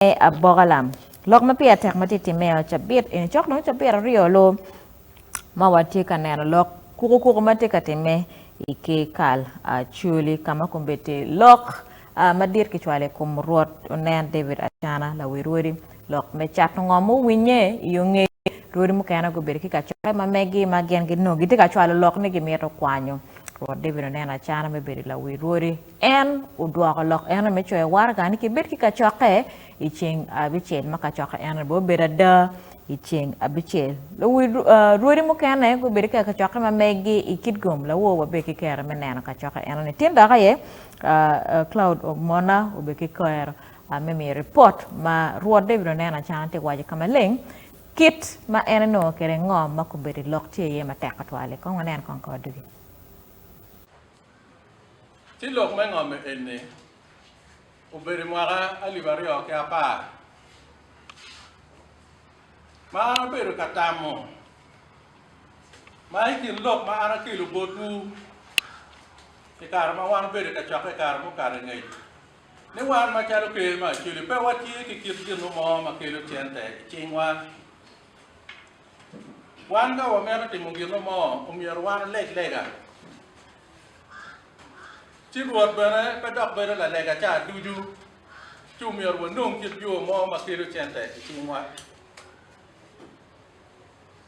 Me aboka lam. Lok ma pire tek ma tye timme i cabit eni cok dong cabit aryo lu ma watye ka neno lok kuku kuku ma tye ka timme i ker kal Acholi ka ma kombeddi lok madit kicwalo i kom Rwot Onen David Acana lawi rwodi lok me cato ngom muwinye i yo ngeye rwodi mukene gubedo ki kacokke ma megi ma gin ginongo gitye ka cwalo lok ni gimito kwanyo Rwot David Onen Acana me bedo lawi rwodi. En odwoko lok eno me coyo waraga ni kibed ki kacokke i ceng abicel, ma kacokke eno bene obedo ada i ceng abicel. Luwi rwodi mukene gubedo ki kacokke ma meggi i Kitgum. Lawor wabedo ki kero me neno kacokke eno-ni. Tin dok aye, Claude Omona obedo ki kero me miyo ripot ma Rwot David oneno acana tye ka waco ka maleng kit ma en enongo kwede ngo ma kombeddi lok tye iye matek tutwal-li. Kong wanen kong ka wadugi. Ci lok me ngom eni obedo i mwaka 2010 ma an abedo ka tamo ma i kin lok ma an akelo botwu i kare ma wan obedo ka cokke i kare mukato angec ni wan macalo ker me Acholi pe watye ki kit gin mo ma kelo cente i cingwa. Wan ka wamito timo gin mo omyero wan oleg lega. Ci Rwot bene pe dok bedo lalega ca ducu, ci omyero wanong kit yo mo ma kelo cente i cingwa.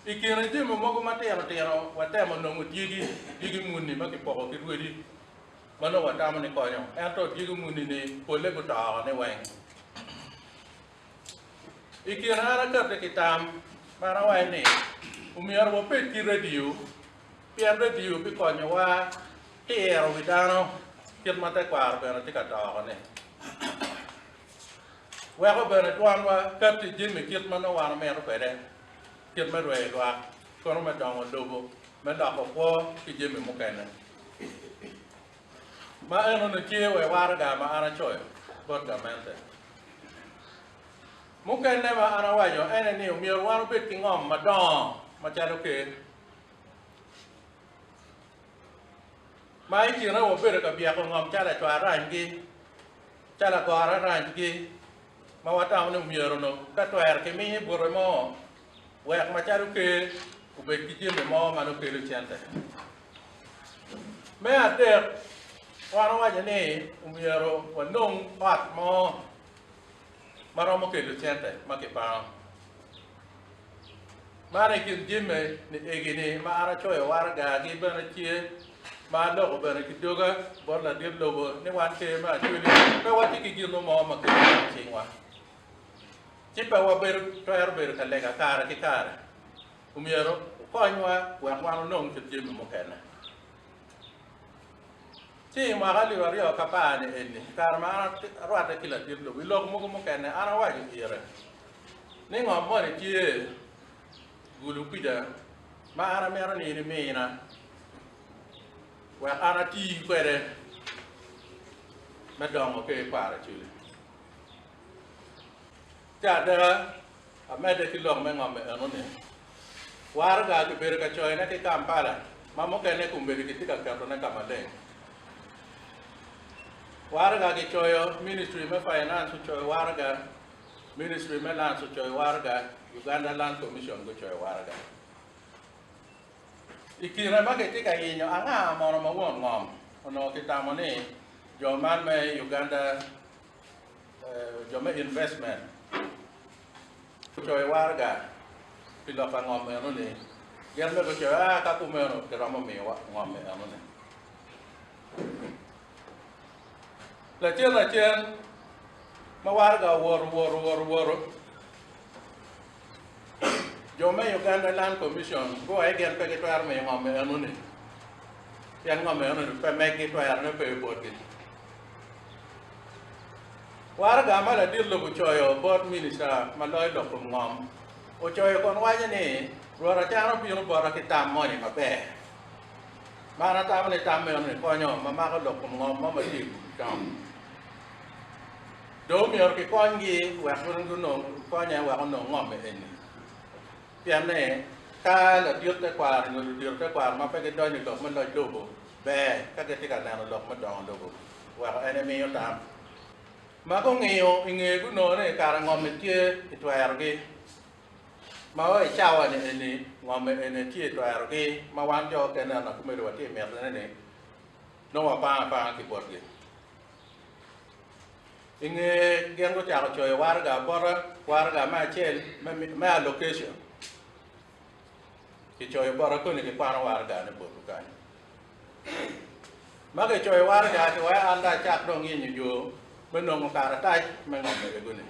I kine jami mogo matino tino watemo nongo dyegi, dyegi muni ma kipoko ki rwedi ma nongo watamo ni konyo, ento dyegi muni-ni polle guto ni weng. I kine an akati ki tam ma an awaco ni omyero wabed ki redio pien redio bikonyowa tiro wi dano kit ma tekwaro bene tye ka doko-ni. Weko bene dwanwa kati jami kit ma nongo wan wamito kwede, kit me rweyo lwak, kono me dongo lobo, me loko kwo ki jami mukene. Ma enoni tye wa i waraga ma an acoyo bot gamente. Mukene ma an awaco ene ni omyero wan obed ki ngom madongo macalo ker. Ma i kine wabedo ka byeko ngom calo acwar ranygi, calo agora ranygi ma watamo ni omyero onongo ka twero kimiyo i bute mo wek macalo ker obed ki jami mo ma nongo kelo cente. Me adek, wan owaco ni omyero wanong ot mo ma romo kelo cente ma kipango. Man i kin jami ni egi-ni ma an acoyo waragagi bene tye ma aloko bene ki doga bot ladit lobo ni wan ker me Acholi pe watye ki gin mo ma kelo i cingwa ci pe wabedo twero bedo ka lega kare ki kare. Omyero okonywa wek wan onong kit jami mukene. Ci i mwaka 2010 ni eni, i kare ma an arwatte ki ladit lobo i lok mogo mukene, an awaco ire ni ngom moni tye gulu kwica ma an amito ni in imina wek an ati kwede me dongo ker kwaro Acholi. Ci ada, Amedde ki lok me ngom enoni, waraga kibedo ka coyone ki Kampala ma mukene kombeddi kitye ka ketone ka maleng. Waraga kicoyo, Ministry me Finance ocoyo waraga, Ministry me Lands ocoyo waraga, Uganda Land Commission gucoyo waraga. I kine ma kitye ka yenyo anga mono ma won ngom, onongo kitamo ni jo man me Uganda Jo me investment gucoyo waraga pi lok pa ngom eno-ni, gin bene gucoyo, aa ka kumeno kiromo miyowa ngom eno-ni. Lacen lacen ma waraga owoto owoto owoto owoto, jo me Uganda Land Commission guwaco gin pe gitwero miyo ngom eno-ni pien ngom eno-ni pe meggi twerone pe botgi. Waraga ma ladit lobo ocoyo bot minista ma loyo lok kom ngom ocoyo kun waco ni, Rwot Acana obino bota ki tam moni maber, ma an atamo ni tam meno-ni konyo ma mako lok kom ngom mo ma tye i Gulu Town. Dong omyero kikonygi wek gunong konye wek onong ngom eni. Pien ni ka ladit tekwaro nyo ludito tekwaro ma pe gidonyo i lok me loc lobo ber ka gitye ka neno lok me dongo lobo weko en emiyo tam. Ma gungiyo i nge gunongo ni kara ngom-mi tye i twerogi, ma wa i cawa-ni eni ngom-mi eni tye i twerogi ma wan jo okene ena komedo watye ka mitone ni nongo wapango apanga ki botgi. I nge gin gucako coyo waraga bota, waraga me acel me allocation kicoyo bota koni kikwano waragane botwu kany. Ma kicoyo waraga kiweko an dong acak dong yenyo yo me nongo karatac me ngom ego-ni.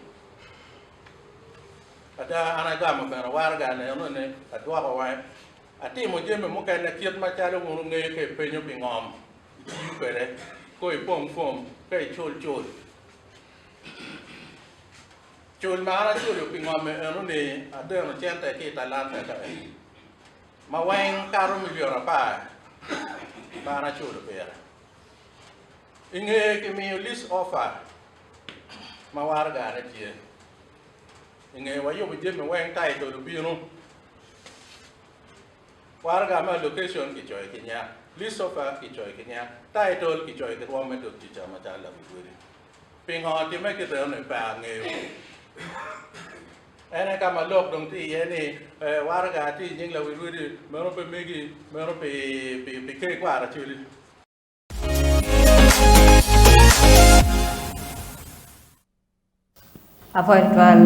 Ada an agamo bene waraga eno-ni adwoko weng atimo jami mukene kit macalo wun wungeyo ka ipenyo pi ngom itiyo kwede ko ipong fom ka icul cul. Cul ma an aculo pi ngom eno-ni adeno cente ki i talanta ka eni. Ma weng kato milion apar ma an aculo pire. I ngeye kimiyo lease offer ma waragane tye. I ngeye wayubo jami weng title obino. Waraga me allocation kicoyo ki nya, lease offer kicoyo ki nya, title kicoyo ki rwom me dog ticca macalo lawi godi. Pingo timme kit eno-ni pe angeyo. En aye ka ma lok dong tye iye ni, waraga tye i nying lawi rwodi, meno pe megi, meno pi ker kwaro Acholi. Apwoyo tutwal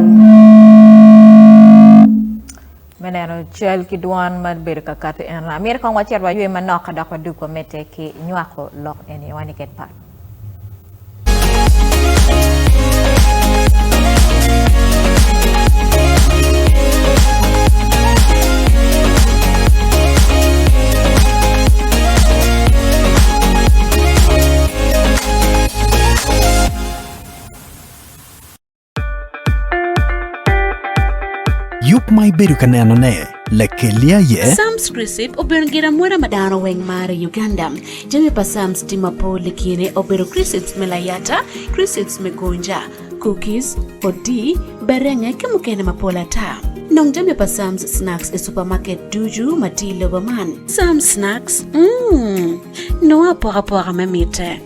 me neno cal ki dwon ma bedo ka kati eno. Amito kong wacit waywe manok ka dok wadug wamedde ki nywako lok eni wani ket pat. Yub ma ibedo ka nenone lakelli aye. Sam's Crisp obedo gin amwoda ma dano weng maro i Uganda. Jami pa Sam's tye mapol i kine obedo crisps me layata, crisps me gonja, cookies, odii, berenge ki mukene mapol ata. Nong jami pa Sam's Snacks i supermarket ducu ma tye i lobo man. Sam's Snacks, mm, nongo apokapoka me mitte.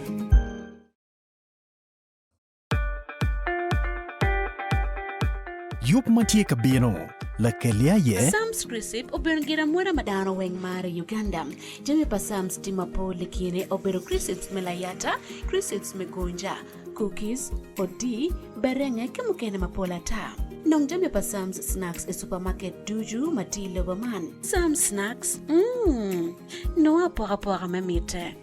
Yub ma tye ka bino, lakelli aye. Sam's Crisp obedo gin amwoda ma dano weng maro i Uganda. Jami pa Sam's tye mapol i kine obedo crisps me layata, crisps me gonja, cookies, odii, berenge ki mukene mapol ata. Nong jami pa Sam's Snacks i supermarket ducu ma tye i lobo man. Sam's Snacks, mm, nongo apokapoka me mitte.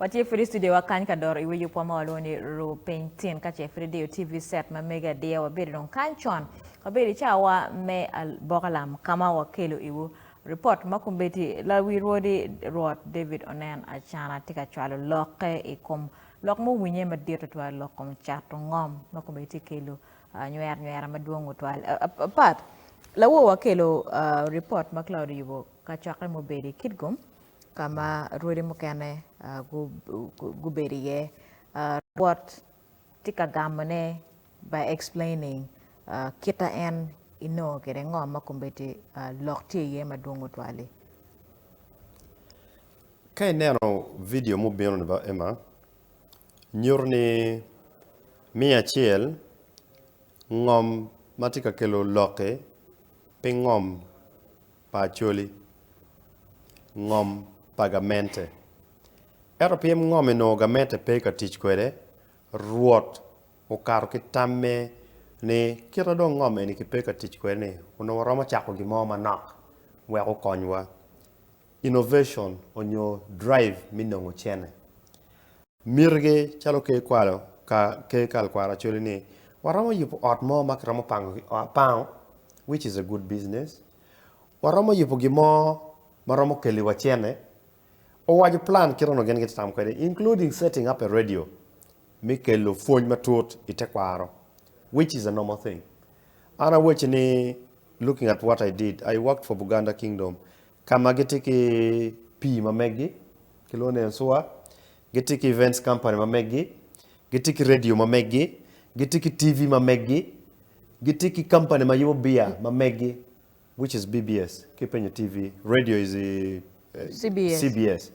Watye pud i studio wa kany ka doro iwi yubwa ma walwongo ni Ru Piny Tin ka ce pud idiyo TV set ma mege adiya wabedo dong kany con wabedo i cawa me bokalam ka ma wakelo iwu Ripot ma kombeddi lawi rwodi Rwot David Onen Acana tye ka cwalo lokke i kom lok muwinye madit tutwal lok kom cato ngom ma kombeddi tye kelo nywer nywera madwong tutwal. Pat lawor wakelo ripot ma Cloud oyubo kacokke mubedo i Kitgum ka ma rwodi mukene gubedo iye. Rwot tye ka gamone by explaining kita en inongo kwede ngo ma kombeddi lok tye iye madwong tutwal-li. Ka ineno vidio mubino ni ba Emma, nyuto ni miya acel ngom ma tye ka kelo lok-ki pe ngom pa Acholi, ngom pa gamente. Ento pien ngom onongo gamente pe ka tic kwede, Rwot okato ki tamme ni kite dong ngom eni kipe ka tic kwede ni onongo waromo cako gin mo manok wek okonywa. Innovation onyo drive me nongo cene. Mitigi calo ker kwalo ka ker kal kwaro Acholi ni waromo yubo ot mo ma kiromo pango apango which is a good business. Waromo yubo gin mo ma romo keliwa cene. Owaco plan kit onongo gin gitye tamo kwede including setting up a radio me kelo pwony matut i tekwaro which is a normal thing. An awacci ni looking at what I did, I worked for Buganda Kingdom ka ma gitye ki pii ma meggi kilwongo ni Ensua. Gitye ki events company ma meggi, gitye ki radio ma meggi, gitye ki TV ma meggi, gitye ki company ma yubo beer ma meggi which is BBS ki ipenyo TV, radio is CBS. CBS.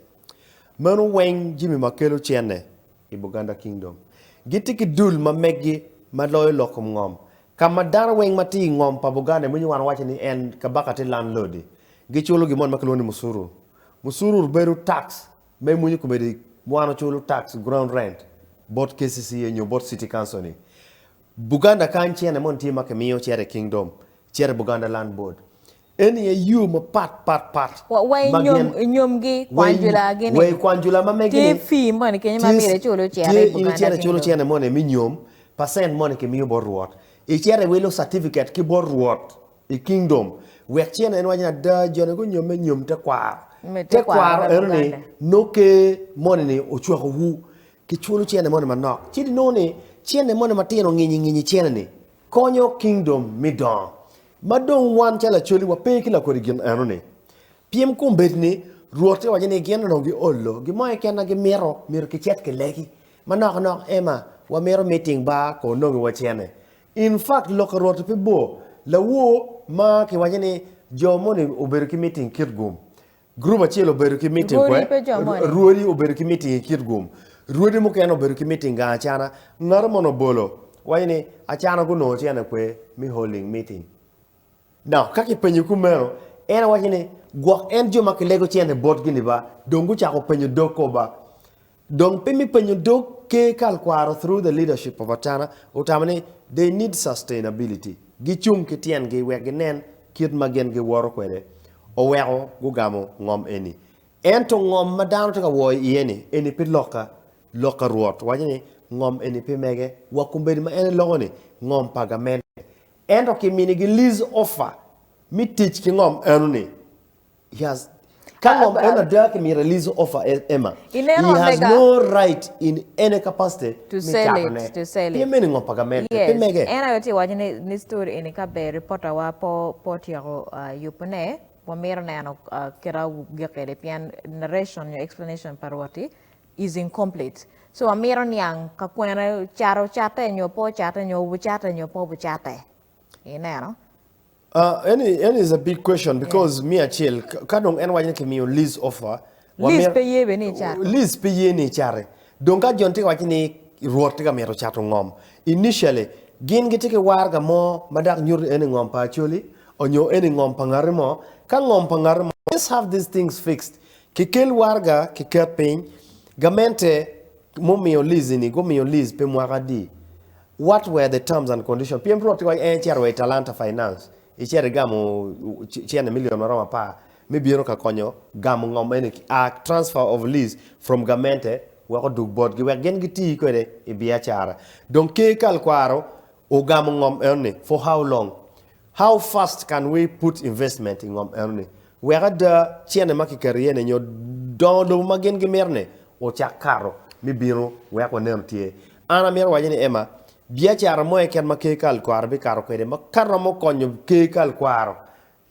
Meno weng jami ma kelo cene i Buganda Kingdom. Gitye ki dul ma meggi ma loyo lok kom ngom. Ka ma dano weng ma tye i ngom pa Buganda winyo wan waco ni en kabaka tye landlord-di, giculo gin moni ma kilwongo ni mucuru. Mucuru bedo tax me mwinyo komedi wan oculo tax ground rent bot KCCA nyo bot city council ni. Buganda kany cene moni tye ma kimiyo cito i kingdom, cito i Buganda land board. Eni aye yo mapat pat pat Wa wa ma inyom gin inyomgi wa i kwanjula gi wa ni i kwanjula ma megi tye ni fee moni kenyo ma tye myero icul ocito tye i in Buganda icito iculo kingdom. cene moni me nyom percent moni kimiyo bot Rwot. Icito iwilo certificate ki bot Rwot i kingdom wek cene en waco ni ada joni gunyomme nyom tekwaro. Me tekwaro Tekwaro me eno ni Buganda. nongo ker moni ni ocwakowu kiculo cene moni manok ci inongo ni cene moni matino nginyi nginyi cene ni konyo kingdom me dongo. Ma dong wan calo Acholi wape ki lakodi gin eno-ni. Pyem kombeddi-ni, Rwot tye waco ni gin onongo giolo gin mo keken ma gimito, myero kicit kilegi. Manok nok, Emma, wamito meeting bar ko onongi wa cene. In fact, lok ka Rwot-ti pe bor. Lawor ma kiwaco ni jo moni obedo ki meeting Kitgum. Gurup acel obedo ki meeting Rwodi kwe, pe jo moni. Rwodi obedo ki meeting i Kitgum. Rwodi mukene obedo ki meeting gang Acana. Ngato mono obolo, waco ni Acana gunongo cene kwe me holding meeting. Now, ka kipenyo kumeno, en owaco ni gwok en jo ma kilego cene botgi ni ba dong gucako penyo dog ko ba. Dong pe mi penyo dog ker kal kwaro through the leadership of Acana otamo ni they need sustainability, gicung ki tyengi wek ginen kit ma gin giwoto kwede oweko gugamo ngom eni. Ento ngom ma dano tye ka woyo iye ni eni pe lokka, lokka Rwot waco ni ngom eni pe mege wa kombeddi ma en eloko ni ngom pa gamente ento kiminigi lease offer me tic ki ngom eno ni. He has ka ngom eno ada kimito lease offer Emma. He Ineno has omega no right in any capacity to me sell catone. it, to sell Pien it. meno ngom pa gamente, pe Yes, mege. en aye tye waco ni, ni story eni ka ber reporter wa po po otyeko uh, yubone, wamito neno uh, kita gik kwede pien narration nyo explanation pa Rwot-ti is incomplete. So wamito niang ka kwene cato cate nyo pe ocate nyo obucate nyo pe obucate. Ineno? Uh, any, any is a big question because yeah. me acel ka dong en waco ni kimiyo lease offer lease pe ye bene ni icato lease pe ye ni icate dong ka jon tye ka waco ni rwot tye ka mito cato ngom initially gin gitye ki waraga mo ma dok nyuto eni ngom pa Acholi onyo eni ngom pa ngati mo ka ngom pa ngati mo let's have these things fixed kikel waraga kiket piny gamente mumiyo lease ni gumiyo lease pi mwaka adi What were the terms and conditions? Pien Rwot tye waco en icito wa i Talanta Finance, icito igamo cene million maromo apar me bino ka konyo gamo ngom eni a transfer of lease from gamente wek odug botgi wek gin giti kwede i biacara. Dong ker kalkwaro ogamo ngom enoni for how long? How fast can we put investment i ngom enoni wek ada cene ma kiketo iye ni nyo dongo lobo ma gin gimito ni ocak kato me bino wek waneno tye. An amito waco ni Emma, biacara mo keken ma ker kal kwaro bikato kwede ma ka romo konyo ker kal kwaro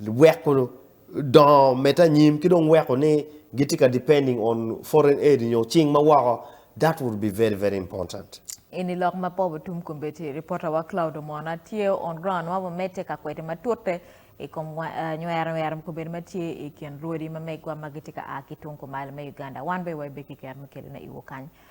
weko dongo medde anyim ki dong weko ni gitye ka depending on foreign aid nyo cing ma woko that would be very very important. Eni lok ma pe obitum kombeddi. Reporter wa Cloud Omona tye on ground ma wamedde ka kwede matute i kom nywero nywero kombeddi ma tye i kin rwodi ma megwa ma gitye ka a ki tung kumalo me Uganda. Wan bene wabe ki kero me kelone iwu kany.